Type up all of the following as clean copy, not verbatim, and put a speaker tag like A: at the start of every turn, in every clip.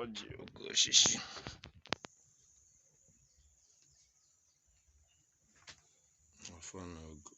A: Ọjị oke osisi. Ọfọ na ogu.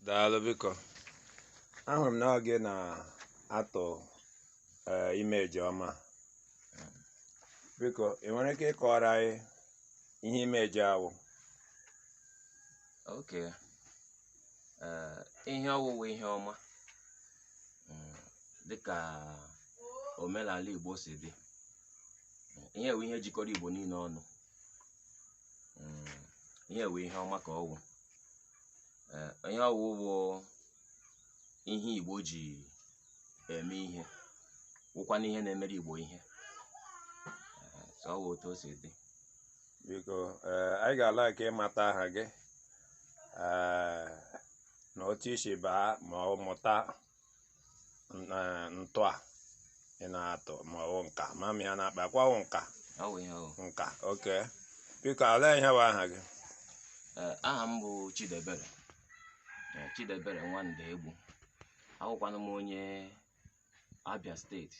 A: Daalụ biko. Ahụrụ m na ọ gị na-atụ imeji ọma. Biko, ị nwere ike ịkọwara anyị ihe imeji awụ?
B: Okay. Ihe ọwụwa ihe ọma, dịka omenala Igbo si dị. Ihe wụ ihe jikọrọ Igbo niile ọnụ. Ihe wụ ihe ọma ka ọ wụ. Ihe ọwụ bụ ihe Igbo ji eme ihe, wụkwana ihe na-emere Igbo ihe. So ọ wụ otu o si dị.
A: Biko, anyị ga-ala ka ịmata aha gị na otu isi baa ma ọ mụta ntụ a ị na-atụ ma ọ bụ nka ma ya na-akpa akwa wụ nka.
B: Ọ wụ ihe ọwụ.
A: Nka, okay. Biko, olee ihe bụ aha gị?
B: Aha m bụ Chidebere. Chidebere Nwandegbu. Awụkwanụ m onye Abia Steeti.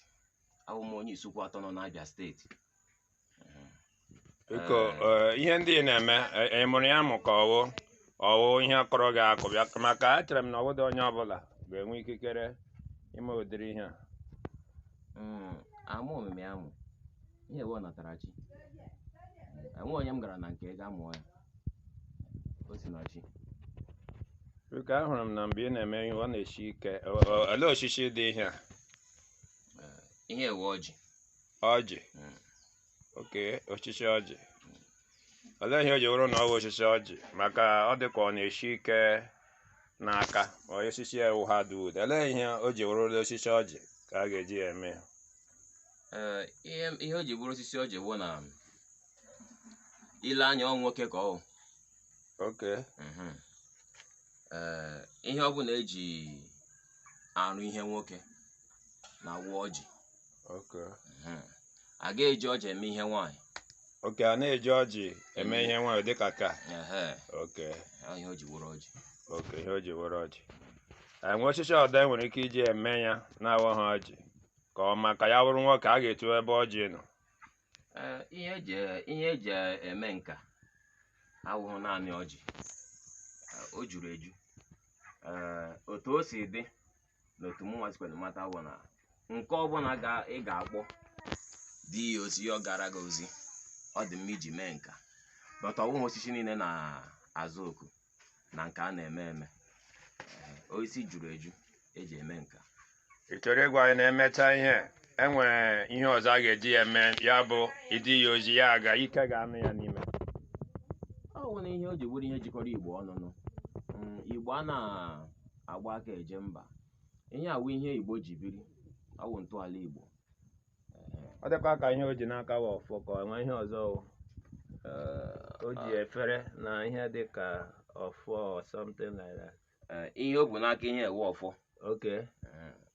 B: Awụ m onye Isukwu atọ nọ n'Abia Steeti.
A: Biko, ihe ndị ị na-eme, ị mụrụ ya mụ ka ọwụ ọwụ ihe kọrọ gị akụ bịa, maka echere m na ọwụdị onye ọbụla ga-enwe ikikere ime ụdịrị ihe a.
B: Amụ omimi amụ ihe ewe ọnatarachi. Enwe onye m gara na nke ga mụọ ya, o si na chi.
A: Biko, ahụrụ m na mgbe ị na-eme ihe ọ na-esi ike. Olee osisi dị ihe a?
B: Ihe ewe ọjị.
A: Ọjị. Okay, osisi ọjị. Olee ihe o ji wụrụ na ọ wụ osisi ọjị? Maka ọ dị ka ọ na-eshi ike n'aka, ma osisi ya wụ hardwood. Olee ihe o ji wụrụ osisi ọjị ka a ga-eji ya eme?
B: Ee, ihe o ji bụrụ osisi ọjị bụ na ile anya ọ nwoke ka ọ wụ.
A: Okay.
B: Ee, ihe ọ bụla eji arụ ihe nwoke na-awụ ọjị.
A: Okay.
B: A ga-eji ọjị eme ihe nwaanyị.
A: Okay, a na-eji ọjị eme ihe nwaanyị dịka ka.
B: Ehe.
A: Okay.
B: Ọ ihe o ji wụrụ ọjị.
A: Okay, ihe o ji wụrụ ọjị. Enwe osisi ọdọ enwere ike iji eme ya na-awụghị ọjị, ka ọ maka ya wụrụ nwoke a ga-etu ebe ọjị nọ.
B: Ee, ihe eji eme nka awụghị naanị ọjị. O juru eju. Ee, otu o si dị na otu mụnwa sikwere mata bụ na nke ọbụla ị ga-akpọ dị ya ozi, ọ gara gị ozi, ọ dị mma iji mee nka. But ọ wụghị osisi niile na-azụ oku na nke a na-eme eme. Ee, osisi juru eju eji eme nka.
A: Ị chọrọ ịgwa anyị na emecha ihe enwere ihe ọzọ a ga-eji ya eme, ya bụ ịdị ya ozi ya aga ike ga-anụ ya n'ime?
B: Ọ wụ na ihe o ji bụrụ ihe jikọrọ Igbo ọnụnụ. Igbo a na-agba aka eje mba. Ihe awụ ihe Igbo ji biri, ọ wụ ntọala Igbo.
A: Ọ dịkwa ka ihe o ji n'aka wụ ọfọ, ka ọ nwee ihe ọzọ wụ. O ji efere na ihe dị ka ọfọ or something like that.
B: Ee, ihe o bu n'aka ihe ewe ọfọ.
A: Okay.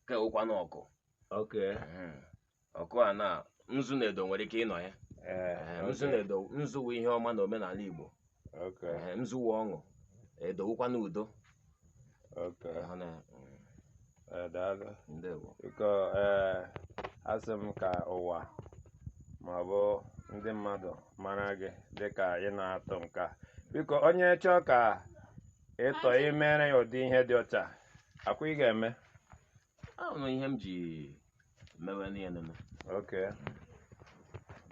B: Nke wụkwanụ ọkụ.
A: Okay.
B: Ọkụ a na nzu na edo nwere ike ịnọ ya.
A: Ee,
B: Nzu na edo, nzu wụ ihe ọma na omenala Igbo.
A: Okay.
B: Nzu wụ ọṅụ, edo wụkwanụ udo.
A: Okay.
B: Ịhụ na
A: Ee, daalụ.
B: Ndewo.
A: Biko, ee, asị m ka ụwa ma ọ bụ ndị mmadụ mara gị dịka ị na-atụ nka. Biko, onye chọọ ka ịtọ imere ya ụdị ihe dị ọcha akwa ị ga-eme?
B: Ahụ na ihe m ji mewe n'ihe nụnụ.
A: Okay.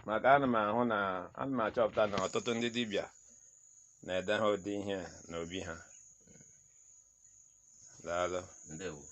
A: Maka ana m ahụ na ana m achọpụta na ọtụtụ ndị dibịa na-ede ha ụdị ihe n'obi ha. Daalụ.
B: Ndewo.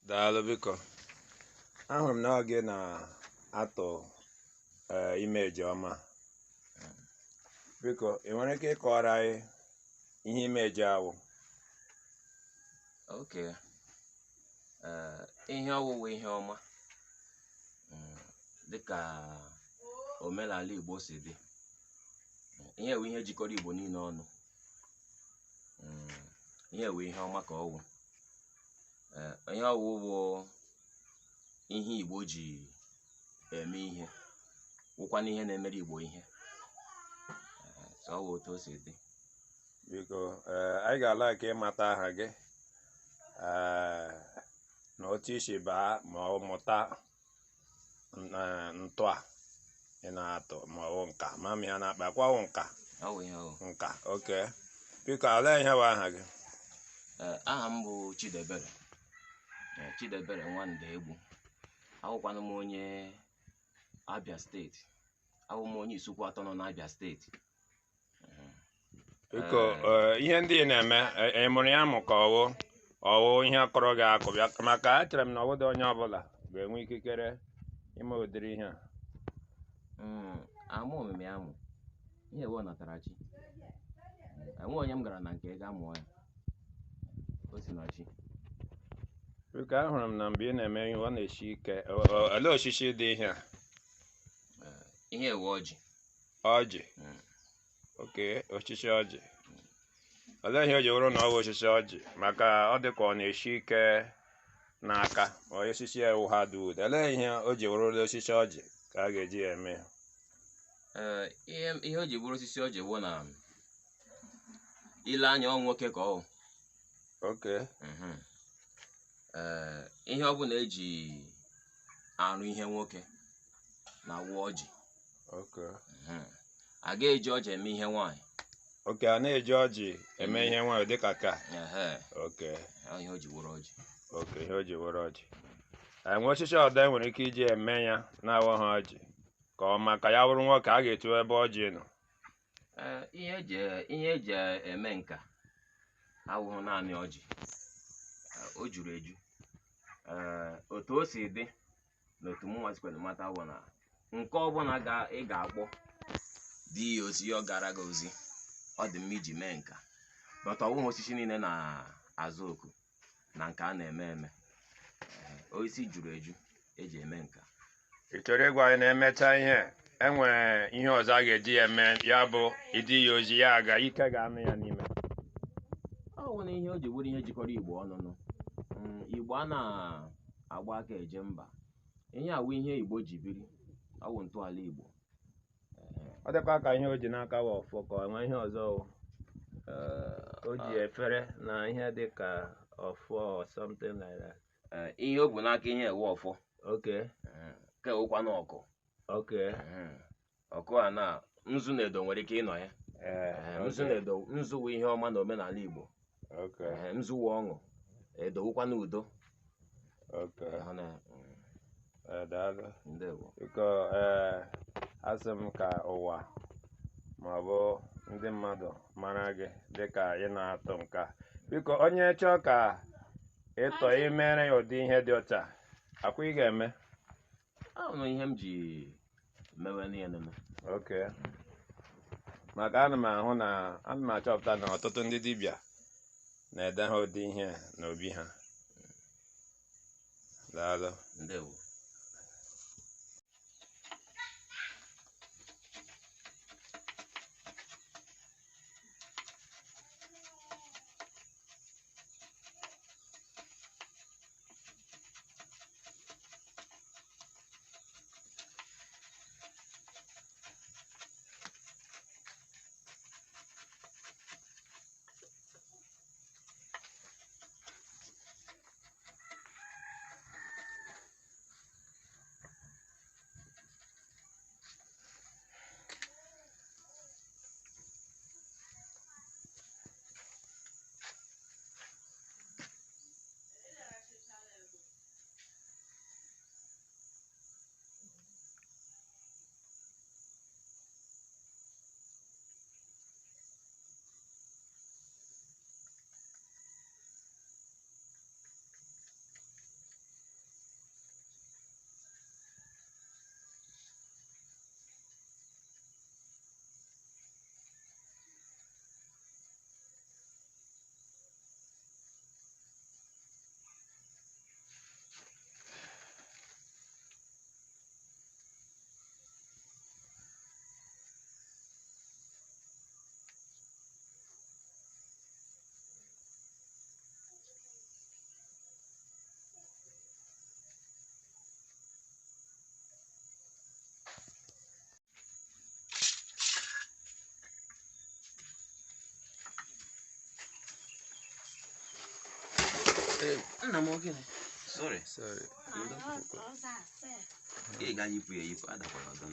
A: Daalụ. Biko, ahụrụ m na ọ gị na-atụ, ee, imeji ọma. Biko, ị nwere ike ịkọwara anyị ihe imeji awụ?
B: Okay. Ee, ihe ọwụwa ihe ọma. Dịka omenala Igbo si dị, ihe wụ ihe jikọrọ Igbo niile ọnụ. Ihe wụ ihe ọma ka ọ wụ. Ee, ihe ọwụ bụ ihe Igbo ji eme ihe, wụkwana ihe na-emere Igbo ihe. Ee, so ọ wụ otu o si dị.
A: Biko, ee, anyị ga-ala ka ịmata aha gị, ee, na otu isi baa ma ọ mụta na ntụ a ị na-atụ ma ọ bụ nka ma m ya na-akpa akwa wụ nka.
B: Ọ wụ ihe ọwụ.
A: Nka, okay. Biko, olee ihe bụ aha gị?
B: Ee, aha m bụ Chidebere. Ee, Chidebere Nwandegbu. Awụkwanụ m onye Abia Steeti. Awụ m onye Isukwu atọ nọ n'Abia Steeti.
A: Biko, ee, ihe ndị ị na-eme, ị mụrụ ya mụ ka ọ wụ Ọwụ ihe kọrọ gị akụ bịa, maka echere m na ọbụdị onye ọbụla ga-enwe ikikere ime ụdịrị ihe a.
B: Amụ omimi amụ ihe ewe natara chi. Enwe onye m gara na nke ga mụọ ya, o si na chi.
A: Biko, ahụrụ m na mgbe ị na-eme ihe ọ na-esi ike. Olee osisi dị ihe a?
B: Ihe ewe ọjị.
A: Ọjị. Oke osisi ọjị. Olee ihe o ji wụrụ na ọ bụ osisi ọjị? Maka ọ dị ka ọ na-esi ike n'aka ma osisi ewu hardwood. Olee ihe o ji wụrụ osisi ọjị ka a ga-eji ya eme ya?
B: Ee, ihe o ji bụrụ osisi ọjị bụ na ile anya ọ nwoke ka ọ wụ.
A: Oke.
B: Ee, ihe ọ bụla eji arụ ihe nwoke na-awụ ọjị.
A: Oke.
B: A ga-eji ọjị eme ihe nwaanyị.
A: Oke, a na-eji ọjị eme ihe nwaanyị dịka ka.
B: Ehe.
A: Oke.
B: Ọ ihe o ji wụrụ ọjị.
A: Oke, ihe o ji wụrụ ọjị. Enwe osisi ọdọ enwere ike iji eme ya na-awụghị ọjị ka ọ maka ya wụrụ nwoke a ga-etu ebe ọjị nọ?
B: Ee, ihe eji eme nka awụghị naanị ọjị. O juru eju. Ee, otu o si dị na otu mụnwa sikwere mata bụ na nke ọbụla ị ga-akpọ dị ya ozi, ọ gara gị ozi, ọ dị mma iji mee nka. But ọ bụghị osisi niile na-azụ oku na nke a na-eme eme. Ee, osisi juru eju eji eme nka.
A: Ị chọrọ ịgwa anyị na emecha ihe enwere ihe ọzọ a ga-eji ya eme, ya bụ ịdị ya ozi ya aga ike ga-anụ ya n'ime?
B: Ọ bụ na ihe o ji bụrụ ihe jikọrọ Igbo ọnụnụ. Igbo a na-agba aka eje mba. Ihe awụ ihe Igbo ji biri, ọ bụ ntọala Igbo.
A: Ọ dịkwa ka ihe o ji n'aka wa ọfọ, ka ọ nwee ihe ọzọ o ji efere na ihe dị ka ọfọ or something like that.
B: Ihe o bu n'aka ihe ewe ọfọ.
A: Okay.
B: Ka ewekwana ọkụ.
A: Okay.
B: Ọkụ a na nzu na edo nwere ike ịnọ ya. Nzu na edo, nzu wụ ihe ọma na omenala Igbo.
A: Okay.
B: Nzu wụ ọṅụ, edo wụkwana udo.
A: Okay. Daalụ.
B: Ndewo.
A: Biko, asị m ka ụwa ma ọ bụ ndị mmadụ mara gị dịka ị na-atụ nka. Biko, onye chọọ ka ịtọ imere ya ụdị ihe dị ọcha akwa ị ga-eme?
B: Ọ bụ ihe m ji mewe n'ihe nụnụ.
A: Okay. Maka ana m ahụ na ana m achọpụta na ọtụtụ ndị dibịa na-ede ha ụdị ihe n'obi ha. Daalụ.
B: Ndewo. Nna m, ogene. Sorry.
A: Sorry.
B: Ị ga-yipụ ya eyipụ, adakwala ọdọ.